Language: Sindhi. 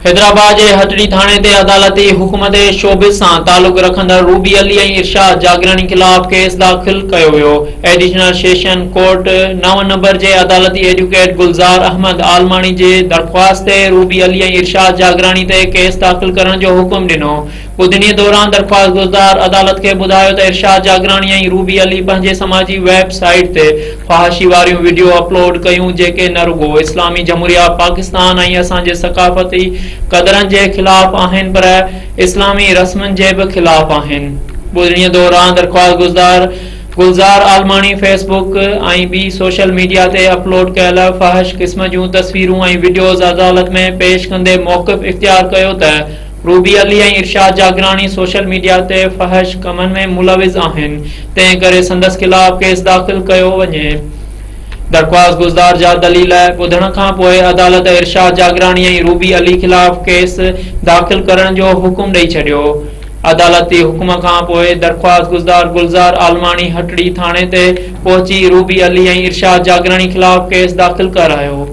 حيدرآباد جي هٽڙي ٿاڻي تي عدالتي حڪم تي شوبز سان تعلق رکندڙ روبي علي ۽ ارشاد جاگيراڻي خلاف ڪيس داخل ڪيو ويو. ايڊيشنل سيشن ڪورٽ نو نمبر جي عدالتي ايڊوڪيٽ گلزار احمد عالماڻي جي درخواست تي روبي علي ۽ ارشاد جاگيراڻي تي ڪيس داخل ڪرڻ جو حڪم ڏنو. ٻڌڻي دوران درخواستگذار عدالت کي ٻڌايو ته ارشاد جاگراڻي ۽ روبي علي پنهنجي سماجي ويب سائيٽ تي فحاشي واريون وڊيو اپلوڊ ڪيون جيڪي نه رڳو اسلامي جمهوريه پاڪستان ۽ اسان جي ثقافتي قدرن جي خلاف آهن پر اسلامي رسمن جي به خلاف آهن. ٻڌڻي دوران درخواستگذار گلزار عالماڻي فيس بڪ ۽ ٻي سوشل ميڊيا تي اپلوڊ ڪيل فحش قسم جون تصويرون ۽ وڊيوز عدالت ۾ پيش ڪندي موقف اختيار ڪيو ته روبي علي ۽ ارشاد جاگراڻي سوشل ميڊيا تي فحش ڪمن ۾ ملوث آهن، تنهن ڪري سندس خلاف ڪيس داخل ڪيو وڃي. درخواست گذار جا دليل ٻڌڻ کان پوء عدالت ارشاد جاگراڻي ۽ روبي علي خلاف ڪيس داخل ڪرڻ جو حڪم ڏئي ڇڏيو. عدالتي حڪم کان پوء درخواست گذار گلزار عالماڻي هٽڙي ٿاڻي تي پهچي روبي علي ۽ ارشاد جاگراڻي خلاف ڪيس داخل ڪرايو.